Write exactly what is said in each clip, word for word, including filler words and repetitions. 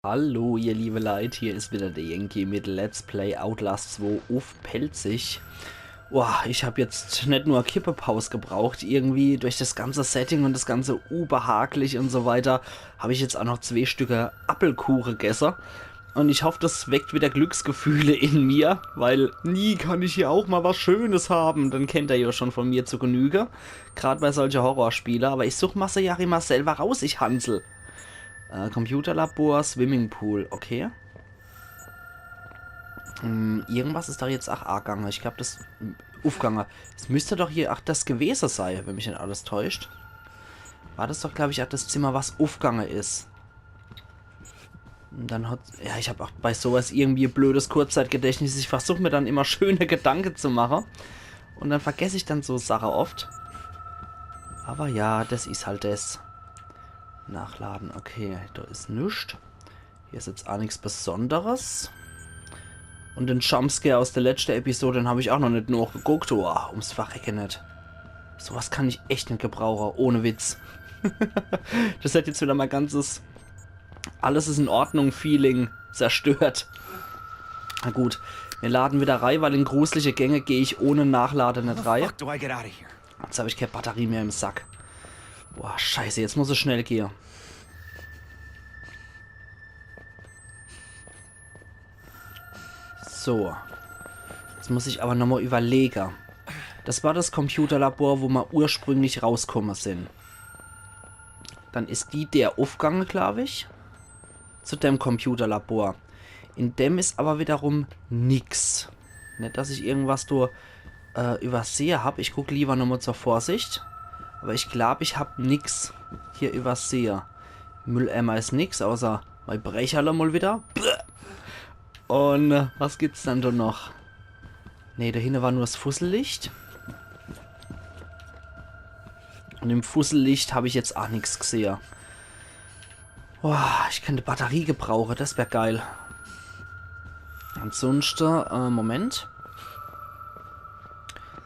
Hallo, ihr liebe Leit, hier is wieder der Yankee mit Let's Play Outlast zwei uff Pälzisch. Boah, ich hab jetzt net nur Kippepaus gebraucht, irgendwie durch das ganze Setting und das ganze ubehaglich und so weiter hab ich jetzt auch noch zwee Stücke Appelkuche gesse. Und ich hoff, das weckt wieder Glücksgefühle in mir, weil nie kann ich hier auch mal was Schönes haben. Den kennt er ja schon von mir zu Genüge, grad bei solche Horrorspiele. Aber ich such ma se ja immer selber raus, ich Hansel. Äh, Computerlabor, Swimmingpool, okay. Hm, irgendwas is da jetzt ach agange. Ich glaub, das, hm, uffgange. Es müsst doch hier ach das gewese sei, wenn mich net alles täuscht. War das doch, glaub ich, ach das Zimmer, was uffgange is. Und dann hat, ja, ich hab ach bei sowas irgendwie e blödes Kurzzeitgedächtnis. Ich versuch mir dann immer schöne Gedanke zu mache. Und dann vergess ich dann so Sache oft. Aber ja, das is halt das. Nachladen, okay, da is nix. Hier is jetzt ach nix Besonderes. Und den Jumpscare aus der letschte Episode, den hab ich ach noch net nochgeguckt. Oah, ums Verrecke net. Sowas kann ich echt net gebrauche, ohne Witz. Das hat jetzt wieder mein ganzes Alles is in Ordnung Feeling zerstört. Na gut, mir laden wieder rei, weil in gruselige Gänge geh ich ohne Nachlade net rei. Fuck do I get out of here? Jetzt hab ich keine Batterie mehr im Sack. Boah, scheiße, jetzt muss es schnell gehe. So. Jetzt muss ich aber nochmal überlege. Das war das Computerlabor, wo ma ursprünglich rauskomme sin. Dann is die der uffgange, glaub ich. Zu dem Computerlabor. In dem is aber wiederum nix. Net, dass ich irgendwas do äh, übersehe hab. Ich guck lieber nochmal zur Vorsicht. Aber ich glaub, ich hab nix hier übersehe. Mülleimer is nix, außer mei Brecherle mal wieder. Bäh. Und äh, was gibt's dann do noch? Nee, da hinne war nur das Fussellicht. Und im Fussellicht hab ich jetzt ach nix gesehe. Boah, ich könnt Batterie gebrauche, das wär geil. Ansonsten, äh, Moment.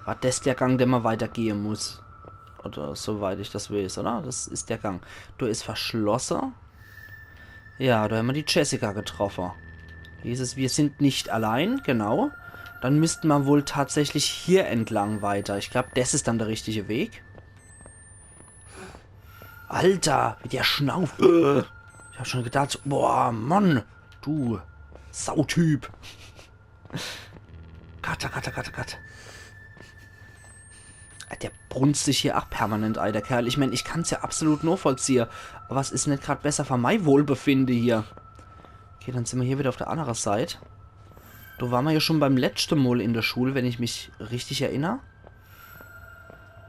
War das der Gang, den ma weitergehe muss? Oder soweit ich das weiß, oder? Das is der Gang. Do is verschlosse. Ja, do hämmer die Jessica getroffe. Hieß es, wir sind nicht allein, genau. Dann müssten ma wohl tatsächlich hier entlang weiter. Ich glaub, das is dann der richtige Weg. Alter, wie der schnauft. Äh, ich hab schon gedacht, boah, Mann, du Sautyp. Cut, cut, cut, cut, cut. Der brunzt sich hier ach permanent ei, der Kerl. Ich mein, ich kann's ja absolut nochvollziehe. Aber es is net grad besser für mei Wohlbefinde hier. Okay, dann sin ma hier wieder auf der andere Seit. Do war ma ja schon beim letschte Mol in der Schul, wenn ich mich richtig erinner.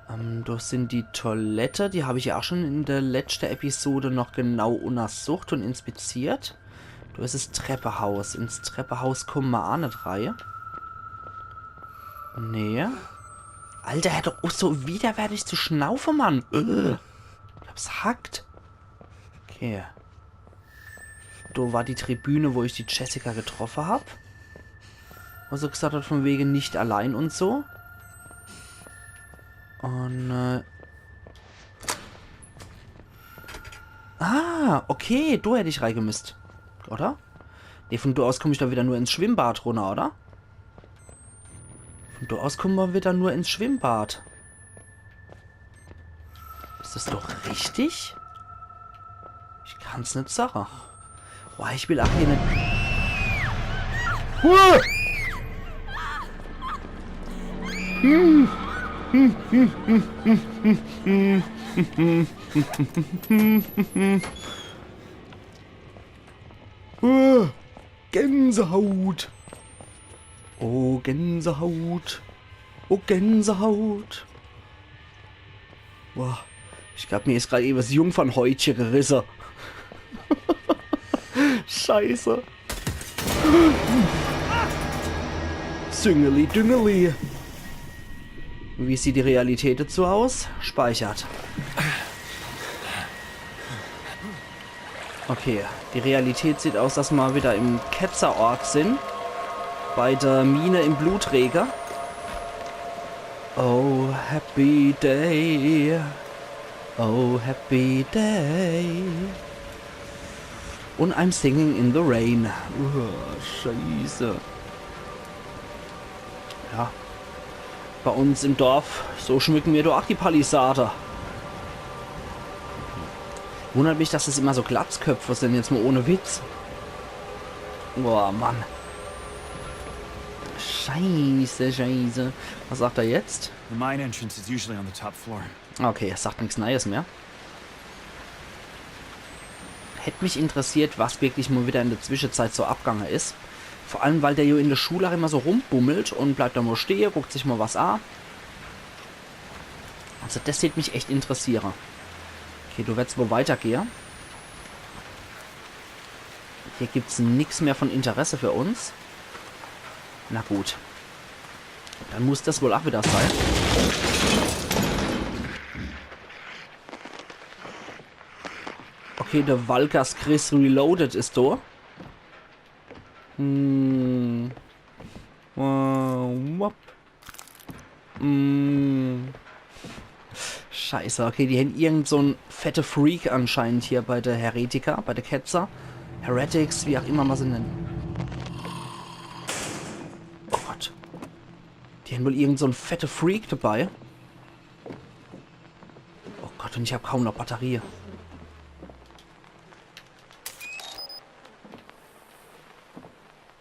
Ähm, do sin die Toilette, die hab ich ja ach schon in der letschte Episode noch genau untersucht und inspiziert. Do is es Treppehaus. Ins Treppehaus komme ma ach net rei. Nee. Alter, hör doch uff, so widerwärtig zu schnaufe, Mann. Äh, ich glaub's hackt. Okay. Do war die Tribüne, wo ich die Jessica getroffe hab. Wo se gesagt hat, von wege nicht allein und so. Und, äh, ah, okay, do hätt ich reigemüsst. Oder? Nee, von do aus komm ich doch wieder nur ins Schwimmbad runner, oder? Von do aus komme ma wieder nur ins Schwimmbad. Is das doch richtig? Ich kann's net sache. Boah, ich will ach hier net. Huh! Huh! Gänsehaut. Oh, Gänsehaut. Oh, Gänsehaut. Boah, ich glaub, mir is grad ewe das Jungfernhäutche gerisse. Scheiße. Süngeli, düngeli. Wie sieht die Realität dazu aus? Speichert. Okay, die Realität sieht aus, dass ma wieder im Ketzerort sin. Bei der Mine im Blutträger. Oh, happy day. Oh, happy day. Und I'm singing in the rain. Uah, scheiße. Ja. Bei uns im Dorf, so schmücke mir doch ach die Palisade. Wundert mich, dass das immer so Glatzköpfe sind, jetzt mal ohne Witz. Boah, Mann. Scheiße, scheiße. Was sagt er jetzt? The mine entrance is usually on the top floor. Okay, er sagt nichts Neues mehr. Hätt mich interessiert, was wirklich mal wieder in der Zwischenzeit so abgange is. Vor allem, weil der jo in der Schule ach immer so rumbummelt und bleibt da mal stehe, guckt sich mal was a. Also das hätt mich echt interessiere. Okay, du werdst wohl weitergehe. Hier gibt's nix mehr von Interesse für uns. Na gut. Dann muss das wohl ach wieder sein. Okay, der Valkas Chris Reloaded is do. Hm. Äh, wop. Hm. Scheiße, okay, die hän irgend so'n fette Freak anscheinend hier bei der Heretiker, bei der Ketzer. Heretics, wie ach immer ma se nennen. Oh Gott. Die hän wohl irgend so'n fette Freak dabei. Oh Gott, und ich hab kaum noch Batterie.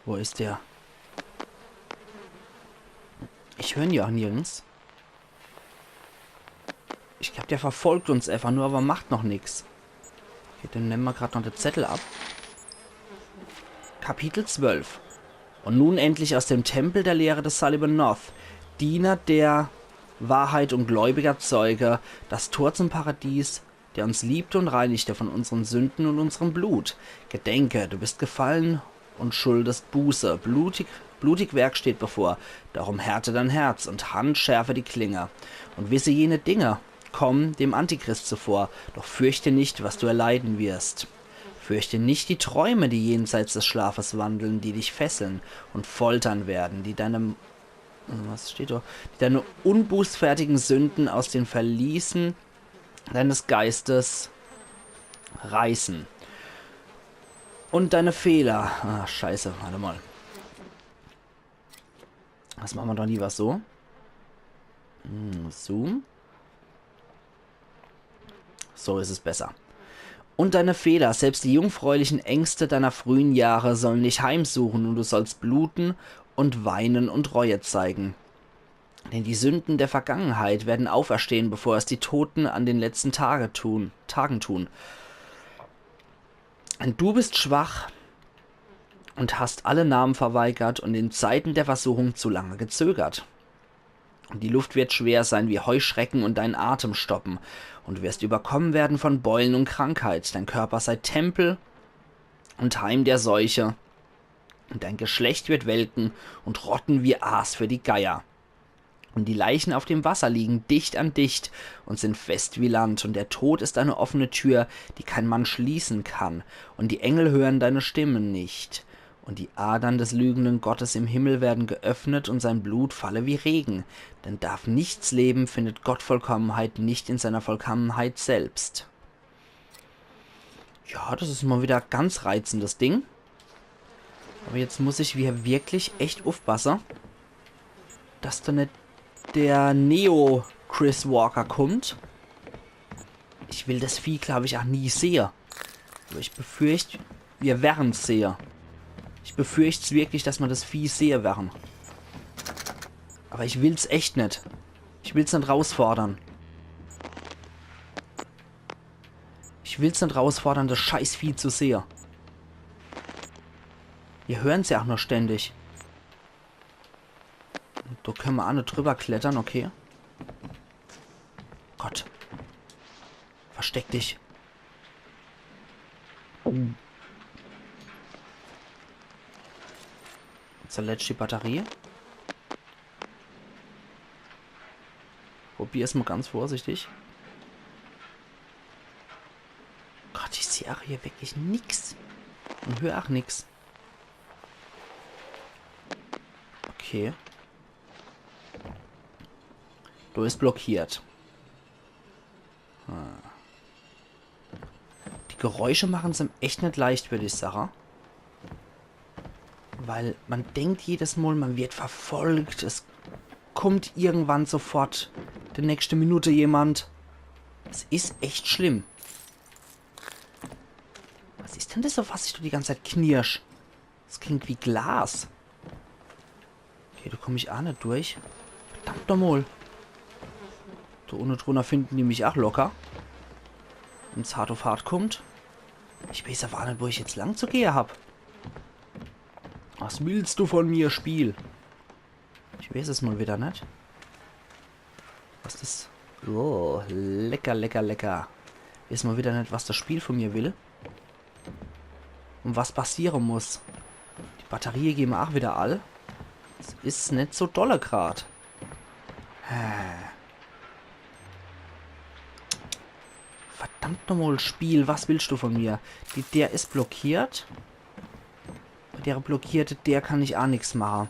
Wo is der? Ich hör en jo ach nirgends. Ich glaub, der verfolgt uns einfach nur, aber macht noch nix. Okay, dann nemme ma grad noch de Zettel ab. Kapitel zwölf. Und nun endlich aus dem Tempel der Lehre des Sullivan Knoth, Diener der Wahrheit und gläubiger Zeuge, das Tor zum Paradies, der uns liebte und reinigte von unseren Sünden und unserem Blut. Gedenke, du bist gefallen und schuldest Buße. Blutig, blutig Werk steht bevor, darum härte dein Herz und Hand schärfe die Klinge. Und wisse jene Dinge, komm dem Antichrist zuvor, doch fürchte nicht, was du erleiden wirst. Fürchte nicht die Träume, die jenseits des Schlafes wandeln, die dich fesseln und foltern werden, die deine, was steht da? Die deine unbußfertigen Sünden aus den Verließen deines Geistes reißen. Und deine Fehler. Ah, scheiße, warte mal. Das mache ma doch lieber so. Hm, Zoom. So is es besser. Und deine Fehler, selbst die jungfräulichen Ängste deiner frühen Jahre, sollen dich heimsuchen, und du sollst bluten und weinen und Reue zeigen. Denn die Sünden der Vergangenheit werden auferstehen, bevor es die Toten an den letzten Tage tun, Tagen tun. Denn du bist schwach und hast alle Namen verweigert und in Zeiten der Versuchung zu lange gezögert. Die Luft wird schwer sein wie Heuschrecken und deinen Atem stoppen. Und du wirst überkommen werden von Beulen und Krankheit. Dein Körper sei Tempel und Heim der Seuche. Und dein Geschlecht wird welken und rotten wie Aas für die Geier. Und die Leichen auf dem Wasser liegen dicht an dicht und sind fest wie Land. Und der Tod ist eine offene Tür, die kein Mann schließen kann. Und die Engel hören deine Stimme nicht. Und die Adern des lügenden Gottes im Himmel werden geöffnet und sein Blut falle wie Regen. Denn darf nichts leben, findet Gott Vollkommenheit nicht in seiner Vollkommenheit selbst. Ja, das is mal wieder ganz reizendes Ding. Aber jetzt muss ich hier wirklich echt uffpasse, dass da net der Neo Chris Walker kommt. Ich will das Vieh, glaub ich, ach nie sehe. Aber ich befürcht, wir werren's sehe. Ich befürcht's wirklich, dass ma das Vieh sehe werren. Aber ich will's echt net. Ich will's net rausfordern. Ich will's net rausfordern, das Scheißvieh zu sehe. Wir hören's ja ach nur ständig. Do könne ma ach net drüber klettern, okay. Gott. Versteck dich. Jetzt die letzte Batterie. Probier's mal ganz vorsichtig. Gott, ich seh ach hier wirklich nix. Und hör ach nix. Okay. Du bist blockiert. Ah. Die Geräusche machen's im echt net leicht, würd ich sage. Weil man denkt jedes Mal, man wird verfolgt, es kommt irgendwann sofort de nächste Minute jemand. Es is echt schlimm. Was is denn das, uff was ich do die ganze Zeit knirsch? Das klingt wie Glas. Okay, do komm ich aa net durch. Verdammt nochmal. Do unne drunner finden die mich aa locker. Wenn's hart uff hart kommt. Ich weiß awwer aa net, wo ich jetzt lang zu gehe hab. Was willst du von mir, Spiel? Ich weiß es mal wieder net. Was das... Oh, lecker, lecker, lecker. Weiß mal wieder net, was das Spiel von mir will. Und was passiere muss. Die Batterie gehn mir aa wieder all. Das is net so dolle grad. Hä. Verdammt nochmal, Spiel, was willst du von mir? Die, der is blockiert. Bei der blockierte, der kann ich aa nix mache.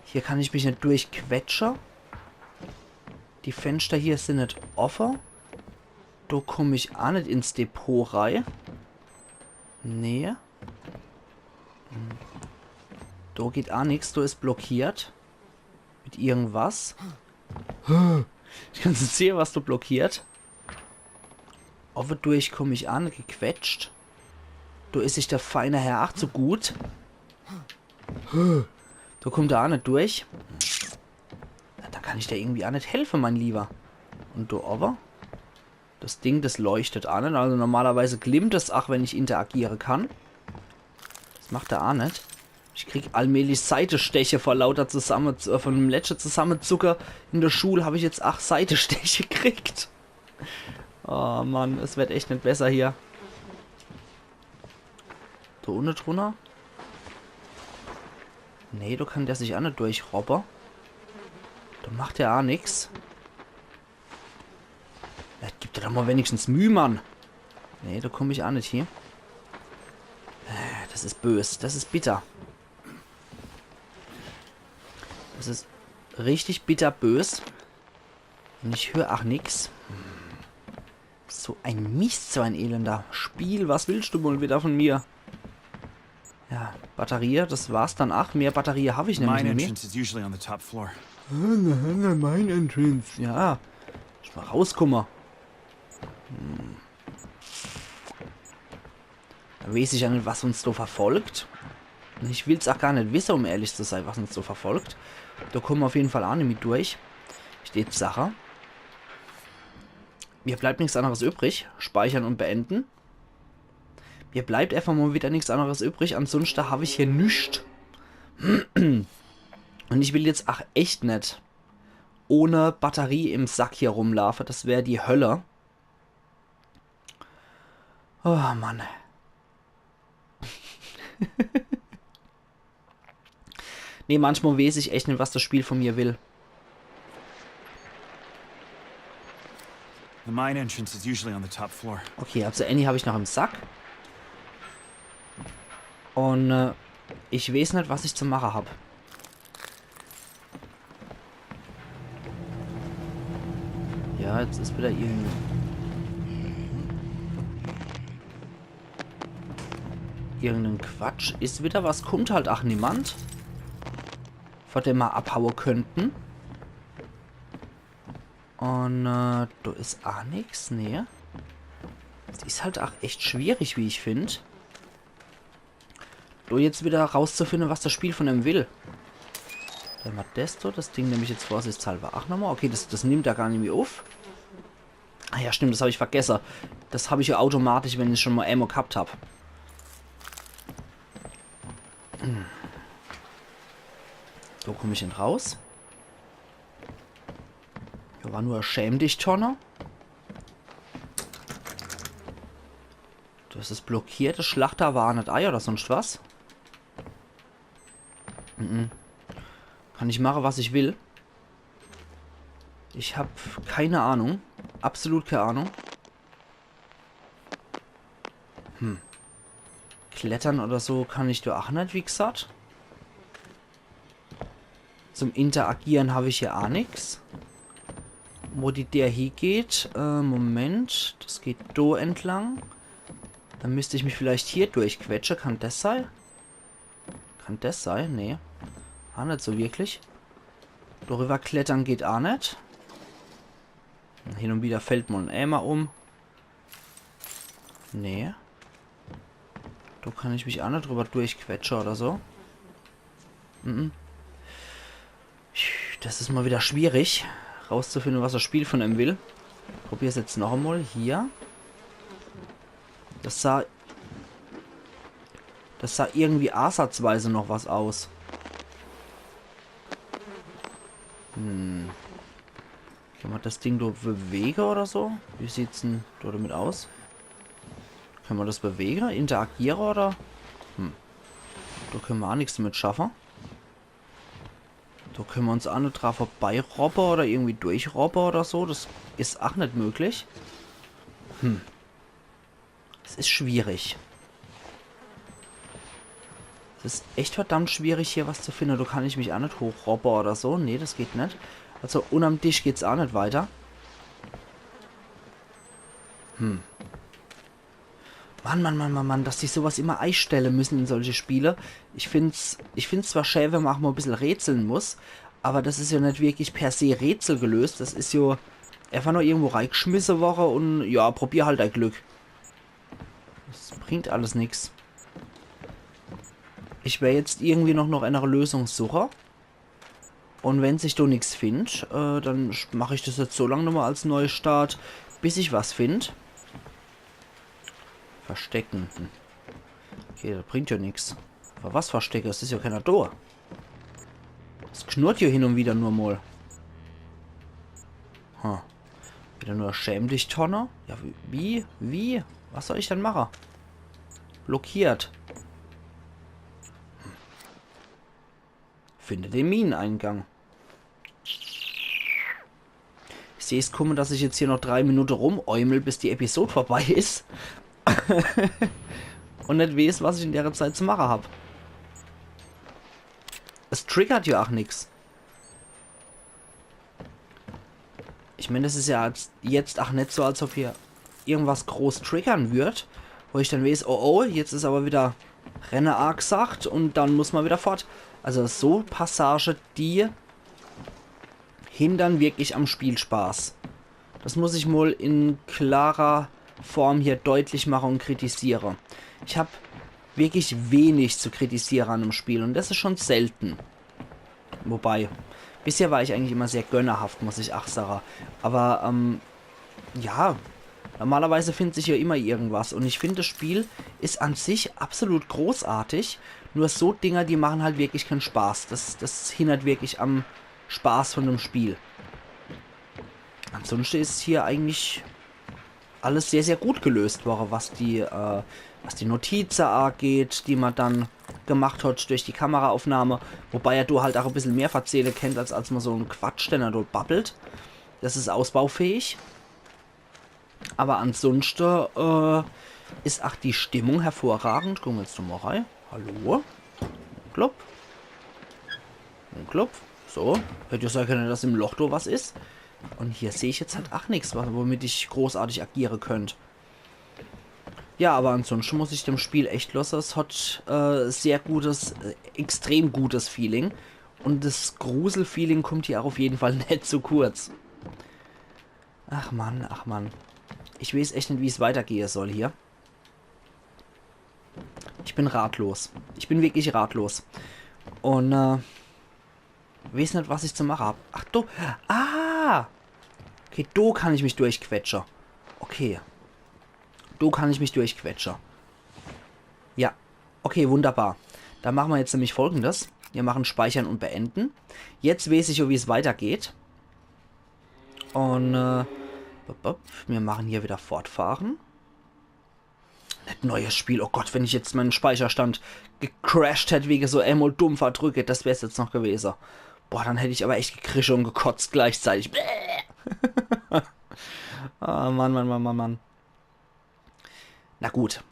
Hier kann ich mich net durchquetsche. Die Fenster hier sin net offe. Do komm ich aa net ins Depot rei. Nee. Hm. Do geht aa nix, do is blockiert. Mit irgendwas. Ich kann net sehe, was do blockiert. Offe durch komm ich aa net gequetscht. Do is sich der feine Herr aa zu gut. Do kommt er aa net durch. Na, do kann ich der irgendwie aa net helfe, mein Lieber. Und do owwe? Das Ding, das leuchtet aa net. Also normalerweise glimmt es aa, wenn ich interagiere kann. Das macht er aa net. Ich krieg allmählich Seitesteche vor lauter zusamme, äh, von dem letschte Zusammezucke in der Schul hab ich jetzt aa Seitesteche gekriegt. Oh Mann, es wird echt net besser hier. Do unne drunner? Nee, do kann der sich aa net durchrobbe. Do macht er aa nix. Ja, gib der doch mal wenigstens Müh, Mann. Nee, do komm ich aa net hie. Äh, das is bös, das is bitter. Das is richtig bitterbös. Und ich hör aa nix. Hm. So ein Mist, so ein elender Spiel. Was willst du mal wieder von mir? Ja, Batterie, das war's dann. Ach, mehr Batterie hab ich nämlich net mehr. Mine entrance is usually on the top floor. Mine entrance. Ja, ich mal rauskumme. Hm. Do weeß ich jo net, was uns do verfolgt. Und ich will's aa gar net wisse, um ehrlich zu sei, was uns do verfolgt. Do komme mer auf jeden Fall aa nimmi durch. Steht Sache. Mir bleibt nix anderes übrig. Speichern und beenden. Mir bleibt einfach mal wieder nix anderes übrig. Ansonsten hab ich hier nix. Und ich will jetzt aa echt net ohne Batterie im Sack hier rumlaufe. Das wär die Hölle. Oh Mann. Nee, manchmal weeß ich echt net, was das Spiel von mir will. The mine entrance is usually on the top floor. Okay, also Annie hab ich noch im Sack. Und äh, ich weeß net, was ich zu mache hab. Ja, jetzt is wieder irgend... irgenden Quatsch. Is wieder was, kommt halt aa niemand, vor dem mer abhaue könnten. Und äh, do is aa nix, nee. Es is halt aa echt schwierig, wie ich find. Do jetzt wieder rauszufinde, was das Spiel von em will. Dann mal das do, das Ding nemm ich jetzt vorsichtshalber aa nochmal. Okay, das, das nimmt er gar nimmi uff. Ah ja, stimmt, das hab ich vergesse. Das hab ich ja automatisch, wenn ich schon mal Ammo gehabt hab. Hm. So komm ich net raus. Do war nur Schäm-dich-Tonne. Das is blockiert, das Schlachterware net ei oder sonst was. Mhm. Kann ich mache, was ich will. Ich hab keine Ahnung. Absolut keine Ahnung. Hm. Klettern oder so kann ich do aa net, wie gesagt. Zum Interagieren hab ich hier aa nix. Wo die der hie geht, äh, Moment, das geht do entlang. Dann müsst ich mich vielleicht hier durchquetsche. Kann des sei? Kann des sei? Nee. Ach net so wirklich. Doriwwer klettere geht ach net. Hin un widder fallt mol en Ämer um. Nee. Do kann ich mich ach net driwwer durchquetsche oder so. Mhm. Des is mol widder schwierig, rauszufinde, was des Spiel vun em will. Probier's jetzt noch emol. Hier. Des sah... Des sah irgendwie ansatzweise noch was aus. Hm. Kann mer des Ding do bewege oder so? Wie sieht's dann do demit aus? Kann mer des bewege? Interagiere oder? Hm. Do kenne mer ach nix demit schaffe. Do kenne mer uns ach net dra vorbeirobbe oder irgendwie durchrobbe oder so. Des is ach net möglich. Hm. Es is schwierig. Es is echt verdammt schwierig, hier was zu finde. Do kann ich mich ach net hochrobbe oder so. Nee, des geht net. Also unnerm Tisch geht's ach net weiter. Hm. Mann, Mann, Mann, Mann, Mann, dass die so was immer eistelle müsse in solche Spiele. Ich find's, ich find's zwar schää, wenn mer ach mol e bissel rätsle muss, awwer des is jo net wirklich per se Rätsel gelöst. Des is jo äfach nur irgendwo reigschmisse worre un, ja, probier halt dei Glück. Des bringt alles nix. Ich wer jetzt irgendwie noch, noch eener Lösung suche. Un wenn sich do nix findt, äh, dann sch-, mach ich des jetzt so lang nochmol als Neustart, bis ich was find. Verstecke. Hm. Okay, des bringt jo nix. Awwer was verstecke? Es is jo kääner do. Es knurrt jo hin un widder nur mol. Ha. Widder nur schäm dich, Tonne. Ja, wie, wie, wie? Was soll ich dann mache? Blockiert. Hm. Finde den Mineneingang. Ich seh's kumme, dass ich jetzt hier noch drei Minute rumäumel, bis die Episode vorbei is. Un net weeß, was ich in dere Zeit zu mache hab. Es triggert jo ach nix. Ich mään, des is jo jetzt, jetzt ach net so, als ob hier irgendwas groß triggere würd, wo ich dann weeß, oh oh, jetzt is awwer widder Renne aagsagt un dann muss mer widder fort. Also so Passage, die hindern wirklich am Spielspaß. Des muss ich mol in klarer Form hier deutlich mache un kritisiere. Ich hab wirklich wenig zu kritisiere an dem Spiel un des is schun selten. Wobei, bisher war ich eigentlich immer sehr gönnerhaft, muss ich ach sage. Awwer, ähm, ja, normalerweise findt sich jo immer irgendwas. Un ich find, des Spiel is an sich absolut großartig. Nur so Dinger, die mache halt wirklich kään Spaß. Des, des hindert wirklich am Spaß vun dem Spiel. Ansunschte is hier eigentlich alles sehr, sehr gut gelöst worre, was die, äh, was die Notize aageht, die mer dann gemacht hat durch die Kameraaufnahme. Wobei er do halt ach e bissel mehr verzähle kennt, als, als nur so en Quatsch, den er dort babbelt. Des is ausbaufähig. Awwer ansunschte, äh, is ach die Stimmung hervorragend. Gucke mer jetzt nochmol rei. Hallo? Klopp. Un klopp. So. Hätt jo sei kenne, dass im Loch do was is. Un hier seh ich jetzt halt ach nix, wa-, womit ich großartig agiere könnt. Ja, awwer ansunschte muss ich dem Spiel echt losse. Es hat, äh, sehr gutes, äh, extrem gutes Feeling. Un des Gruselfeeling kummt hier ach uff jeden Fall net zu kurz. Ach Mann, ach Mann. Ich weeß echt net, wie's weitergehe soll hier. Ich bin ratlos. Ich bin wirklich ratlos. Un, äh, weeß net, was ich zu mache hab. Ach du. Ah! Okay, do kann ich mich durchquetsche. Okay. Do kann ich mich durchquetsche. Ja. Okay, wunderbar. Dann mache mer jetzt nämlich Folgendes. Mir mache Speichern un Beenden. Jetzt weeß ich jo, wie's weitergeht. Un, äh, bup, bup, mir mache hier widder Fortfahren. Net neues Spiel. Oh Gott, wenn ich jetzt mein Speicherstand gecrasht hätt wege so emol dumm verdrücke, des wär's jetzt noch gewese. Boah, dann hätt ich awwer echt gekrische un gekotzt gleichzeitig. Bäh. Ah, Mann, Mann, Mann, Mann, Mann. Na gut.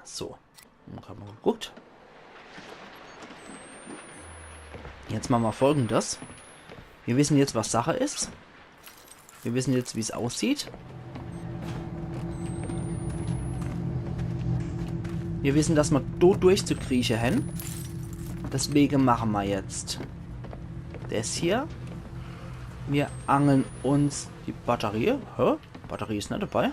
So. Dann hab mer geguckt. Jetzt mache mer Folgendes. Mir wisse jetzt, was Sache is. Mir wisse jetzt, wie's aussieht. Mir wissen, dass mer do durchzukrieche hen. Deswege mache mer jetzt des hier. Mir angeln uns die Batterie. Hä? Batterie is net dabei.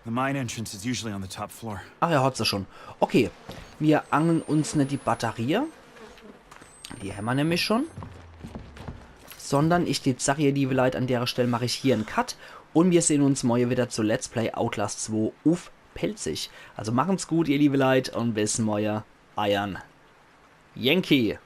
The mine entrance is usually on the top floor. Ach, er hat se schon. Okay, mir angeln uns net die Batterie. Die hämmer nämlich schon. Sondern ich dät sage, ihr liebe Leit, an dere Stell mach ich hier en Cut. Un mir sehn uns morje wieder zu Let's Play Outlast zwei uff Pälzisch. Also machen's gut, ihr liebe Leit, un bis morje. Eiern Yankee.